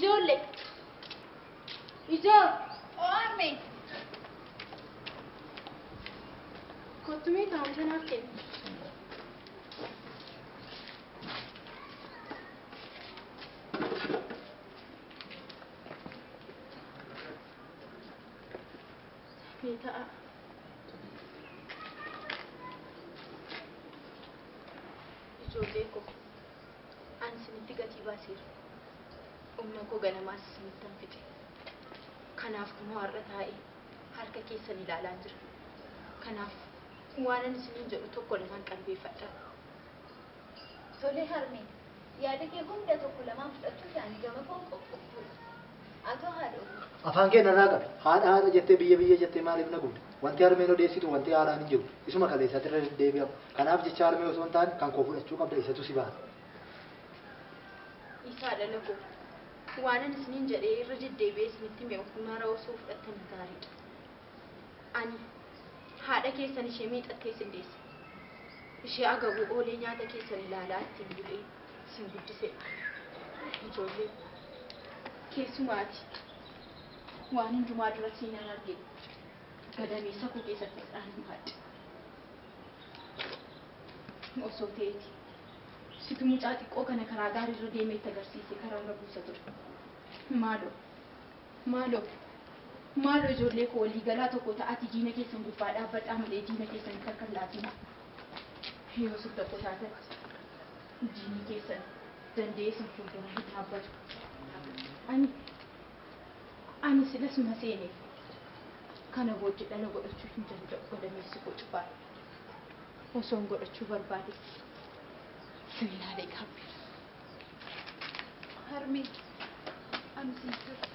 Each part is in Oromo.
Ijoollee. Ijoo. Oo harmee. Kottu mee taa'umsa naaf kenni. Mee ta'a. Ijoollee koo, ani isinitti gatii baaseera. Humna koo ganamaas isinittan fixe. Kanaaf kunoo har'a taa'ee harka keessan ilaalaa jira. Kanaaf waan ani isiniin jedhu tokko lamaan qalbeeffadhaa. Tole harmee, yaada kee hunda tokko lamaan fudhachuuf ani gama koon qophoofudha. Atoo haadha ofii. Afaan kee narraa qabi. Haadha haadha jettee biyya biyya jettee maaliif na gubde? Wanti harmeen odeessitu wanti haaraan hin jiru. Isuma kaleessatti irra deddeebi'amu. Kanaaf jecha harmee osoo hin taane kan koo fudhachuu qabda isatu si baasa. Isaa dhala koo. Waan ani isiniin jedhee irra deddeebi'ee isinitti hime mara osoo fudhattanii gaariidha. Ani haadha keessan ishee miixattee isin deesse. Ishee agabuu oolee nyaata keessan ilaalaa ittiin bulee isin guddisedha. Ijoollee keessumaati. Waan hundumaa dura seenaan arge gadameessa koo keessatti dhaan baadhe. Osoo ta'eeti. Situ mucaa xiqqoo kana karaa gaarii irra deemee itti agarsiise karaa irra buusa ture. Maaloo, maaloo, maaloo ijoollee koo walii galaa tokko ta'atii diina keessan gubbaa dhaabbadhaa malee diina keessan harka hin laatinaa. Yoo isin tokko taatan diinni keessan danda'ee isin fuuldura hin dhaabbatu. Ani silas maseene kana booddee dhala godhachuu hin danda'u gadameessi koo cufaadha. Osoon godhachuu barbaade sin ilaalee gaabbeera. Harmee, ani siif jira.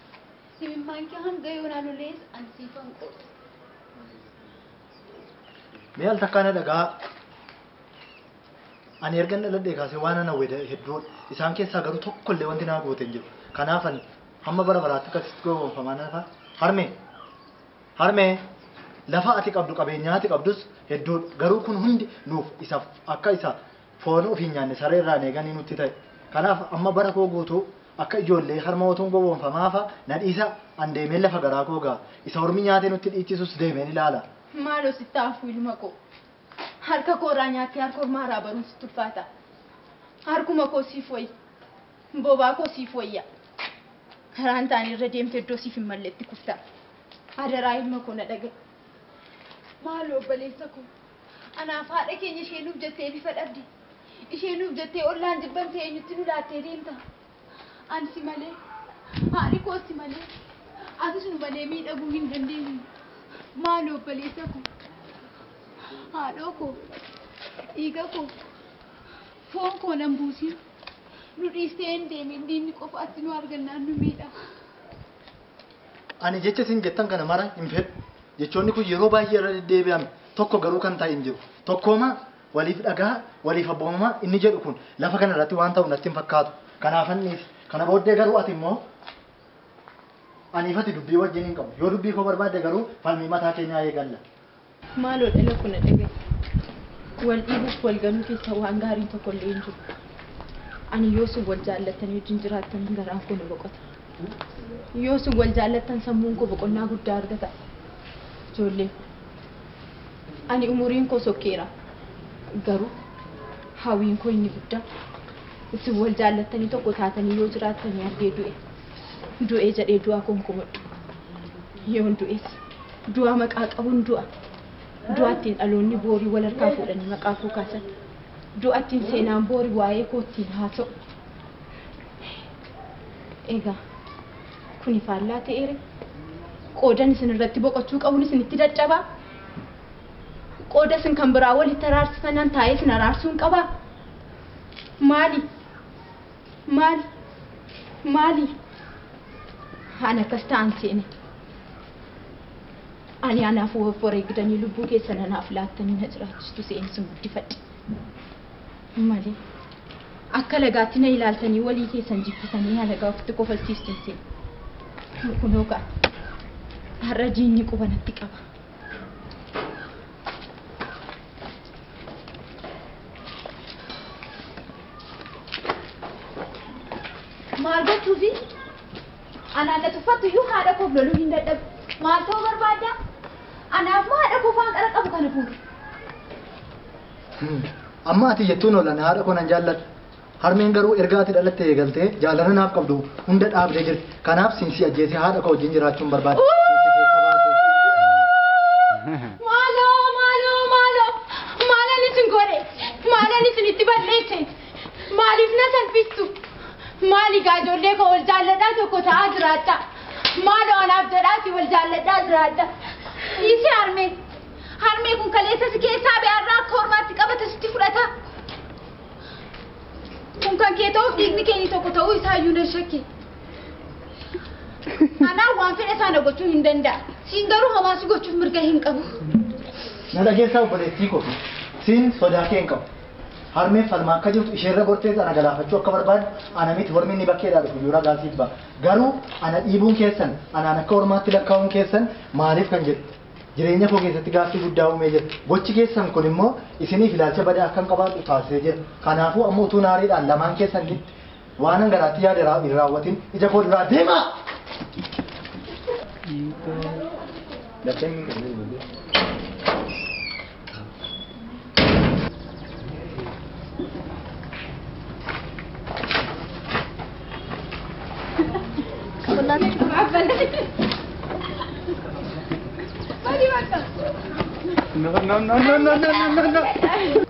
Imimmaan kee hanga yoonaa lolees ani siifan qoodha. Mee al takkaa na dhagaa. Ani ergan dhaladhee kaasee waan ana hawwe hedduudha. Isaan keessaa garuu tokkollee wanti naa goote hin jiru. Kanaaf ani hamma bara baraatti akkasitti gowwoomfamaa nafa. Harmee, harmee, lafa ati qabdu qabeenyaa ati qabdus hedduudha. Garuu kun hundi nuuf isa akka isa foon ofii nyaanne saree irraan eeganii nutti ta'e. Kanaaf amma bara koo guutuu akka ijoollee harma otuun gowwoomfamaa fa'a na dhiisa an deemee lafa garaa koo ga'a. Isa ormi nyaatee nutti dhiichisus deemeen ilaala. Maaloo sitti hafu ilma koo. Harka koo irraa nyaattee harka ormaa irraa baruun sitti ulfaata. Harkuma koo siif wayya. Bobaa koo siif wayya. Karaan taane irra deemte iddoo siif hin malletti kufta. Adaraa ilma koo na dhaga'i. Maaloo obboleessa koo. Anaaf haadha keenya ishee nuuf jettee bifa dhabde. Ishee nuuf jettee ollaan jibbamte eenyutti nu laattee deemta. Ani si malee, haadhi koo si malee, atis nu malee miidhaguu hin dandeenyu. Maaloo obboleessa koo. Haadhoo koo, dhiiga koo, foon koo nan buusin. Nu dhiistee hin deemin diinni qofaatti nu argannaan nu miidha. Ani jecha isin jettan kana mara hin fedhu. Jechoonni kun yeroo baay'ee irra deddeebi'ame tokko garuu kan ta'e hin jiru. Tokkooma waliif dhagaa, waliif abboomamaa inni jedhu kun lafa kana irratti waan ta'u natti hin fakkaatu. Kanaaf anniis kana booddee garuu ati immoo aniif ati dubbii wajjin hin qabu. Yoo dubbii koo barbaadde garuu falmii mataa keenyaa eegalla. Maaloo dhala kun na dhaga'i. Wal dhiibuuf wal ganuu keessa waan gaariin tokko illee hin jiru. Ani yoo isin wal jaallattanii wajjin jiraattan garaan koo na boqota. Yoo isin wal jaallattan sammuun koo boqonnaa guddaa argata. Ijoollee, ani umuriin koo sokkeera. Garuu hawwiin koo inni guddaa isin wal jaallattanii tokko taatanii yoo jiraattanii argee du'e. Du'ee jedhee du'aa konkomadhu. Yoon du'es du'aa maqaa qabuun du'a. Du'a ittiin dhaloonni boorii wal harkaa fuudhanii maqaa koo kaasan. Du'a ittiin seenaan boorii waa'ee koo ittiin haasa'u. Egaa kuni faallaa ta'eere. Qoodan isin irratti boqochuu qabuun isinitti dadhabaa. Qooda isin kan biraa walitti araarsitan taa'ee isin araarsuu hin qabaa. Maali? Maali? Maali? Ani akkas ta'an seene. Ani anaaf of wareegdanii lubbuu keessan anaaf laattanii na jiraachistu seen isin guddifadhe. Malee akka lagaatti na ilaaltanii walii keessan jibbitanii alagaa ofitti kofalchiistu hin seene. Kunoo ka'a. Har'a diinni quba natti qaba. Maal gochuufi? Anaan na tuffattu iyyuu haadha koof loluu hin dadhabu. Maal ta'uu barbaadda? Anaaf moo haadha koof waan qara qabu kana fuudhu? Amma ati jettuun oolan haadha koo nan jaalladha. Harmeen garuu erga ati dhalatte eegaltee jaalala naaf qabdu hunda dhaabdee jirti. Kanaaf siin si ajjeesee haadha koo wajjin jiraachuun barbaada. Siin si keessa baasee. Maaloo maaloo maaloo maalan isin godhe maalan isin itti balleesse maaliif na salphistu maali gaa ijoollee koo wal jaalladhaa tokko ta'aa jiraadha maaloo anaaf jedhaati wal jaalladhaa jiraadha. Dhiisi harmee. Harmee kun kaleessa si keessaa ba'e akka hormaatti qabate sitti fudhata. Kun kan kee ta'uuf dhiigni keenya tokko ta'uu isaa iyyuu nan shakke. Anaan waan fedhe sana gochuu hin danda'a. Siin garuu homaa si gochuuf mirga hin qabu. Na dhageessaa obboleettii koo siin sodaa kee hin qabu. Harmeen falmaa akka jirtu isheerra gortee ana galaafachuu akka barbaadu ana miti hormi inni bakkeedhaa dhufu iyyuu ragaa siif ba'a. Garuu ana dhiibuun keessan anaan akka hormaatti lakkaa'uun keessan maaliif kan jedhu jireenya koo keessatti gaaffii guddaa uumee jira. Gochi keessan kun immoo isiniif ilaalcha badaa akkan qabaadhu taasisee jira. Kanaafuu amma utuu naariidhaan lamaan keessanitti waan an garaatti yaade hin raawwatin ija koo duraa deemaa! No, no, no, no, no, no, no, no.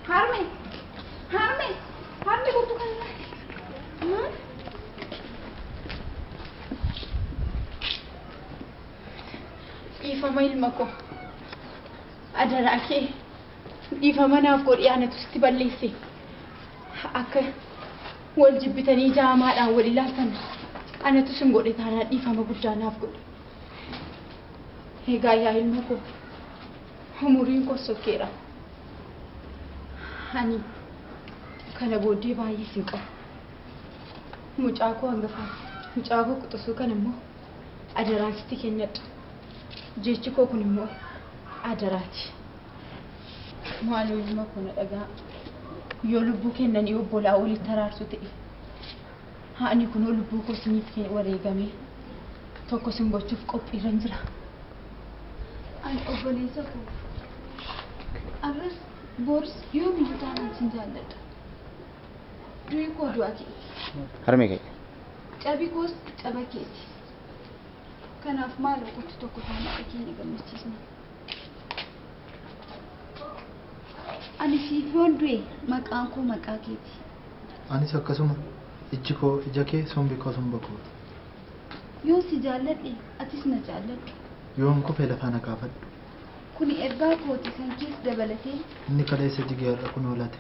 Harmee harmee harmee burtukaana. Maal? Dhiifama ilma koo adaraa kee dhiifama naaf godhi anatu sitti balleesse akka wal jibbitanii jaamaadhaan wal ilaaltan anatu sin godhe taanaan dhiifama guddaa naaf godhi. Egaa yaa ilma koo umuriin koo sokkeera. Ani kana booddee baay'ee sin qabu. Mucaa koo hangafaa mucaa koo quxisuu kana immoo adaraan sitti kennadha. Jechi koo kun immoo adaraati. Maaloo ilma koo na dhagaa. Yoo lubbuu kennanii obbolaa walitti araarsu ta'e ani kunoo lubbuu koo isiniif wareegamee tokko sin gochuuf qophiirran jira. Ani obboleessa koo arras boris yoomiyyuu taanaan sin jaalladha. Du'i koo du'a keeti. Harmee kee. Cabi koos caba keeti. Kanaaf maaloo kottu tokko taanee akka keenya gammachiisna. Ani siif yoon du'e maqaan koo maqaa keeti. Anis akkasuma ijji koo ija kee sombi koo somba kooti. Yoon si jaalladhe atis na jaalladhu. Yoon kufe lafaa na kaafadhu. Kuni ergaa kooti kan kees dabalatee Inni kaleessa jigee har'a kun oolate.